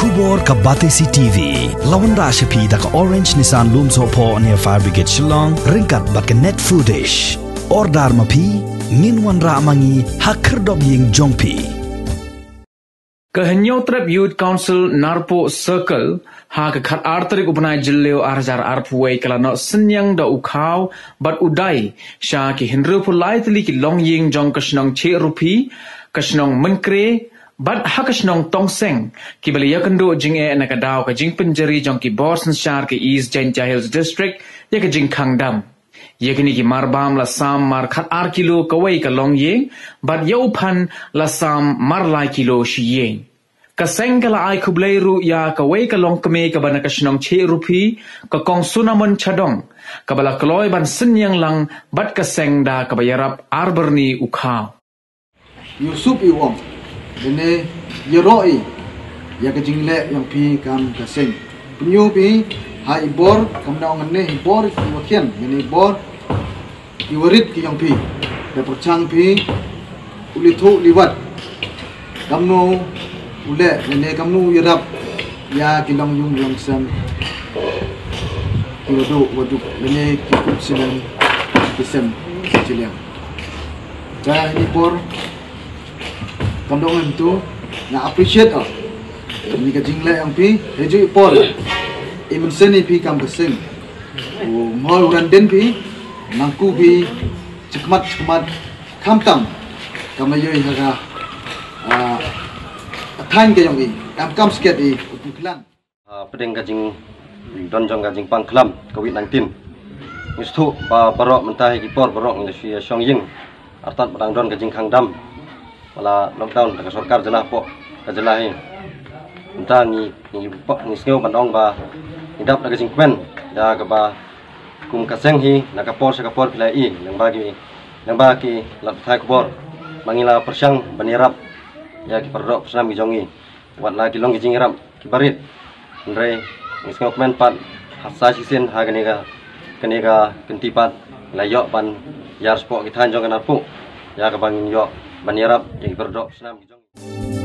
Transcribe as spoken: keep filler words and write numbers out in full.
Khubor ka Batesi T V la wanrah sha phi da ka Orange Nissan Lumsohphoh near Fire Brigade Shillong ryngkat bad ka Net Foodish. Order ma phi, ngin wanrah ma ngi ha khyrdop ïing jong phi. Ka Hynñiewtrep Youth Council Narpuh Circle ha ka khatar tarik u bnai Jylliew arhajar arphew wei ka la noh synñiang da u khaw bad u dai sha ki hynriewphew lai tylli ki longïing jong ka shnong Chiruphi, ka shnong Mynkre bad ha ka shnong Tongseng, kiba la ïakynduh jingeh na ka daw ka jingpynjari jong ki bor synshar ka East Jaintia Hills District ïa ka jingkhang dam. Ïa kine ki marbam la sam mar khatar kilo kawei ka longïing bad ïa u phan la sam mar lai kilo shi ïing. Ka seng ka la ai khublei ruh ïa kawei ka longkmie kaba na ka shnong Chiruphi, ka Kong Sunamon Chadong, kaba la kloi ban synñiang lang bad ka seng da kaba ïarap ar byrni u khaw. Ïusup i wong, lane ïaroh i ïa ka jingleh jong phi kam ka seng. Pynïoh phi ha i bor, kam na ong ne i bor i wa khian, lane i bor i wa rit ki jong phi. Da pyrshang phi u li thuh li wat, kamno u leh, lane kamno u ïarap ïa ki longïing longsem, ki wa duh wa duh, lane ki kup snem ki sem ki liang. Ka ini por kam dong em tu, nga appreciate oh ini ka jingleh jong phi. Hei ju i por i mynsiem i phi kam ka seng, u mhoi u ran den phi, nangku phi chikmat chikmat, khamtam kam la ïoh ha ka, ah, thain ka jong i, kam kam sket i u phi klan. Ah, pdeng ka jingdon jong ka jingpang khlam covid nineteen, ngi sngewthuh ba baroh mynta hi ki por baroh ngi la shu ïa shong ïing, artat ba dang don ka jingkhang dam, ba la lockdown da ka sorkar jylla hapoh ka jylla hi. Mynta ngi, ngi, ngi sngew ban ong ba ngi dap da ka jingkmen ïa kaba kum ka seng hi, na ka por sha ka por phi la i, lyngba ki, lyngba ki lad pathai khubor, ba ngi la pyrshang ban ïarap ïa ki para doh para snam ki jong ngi, wat la ki long ki jingïarap kiba rit. Hynrei ngi sngewkmen pat, ha sa shisien ha kane ka, kane ka kynti pat, la ïoh ban ïar shapoh ki thaiñ jong ka Narpuh ïa kaba ngin ïoh ban ïarap ïa ki para doh para snam ki jong ngi.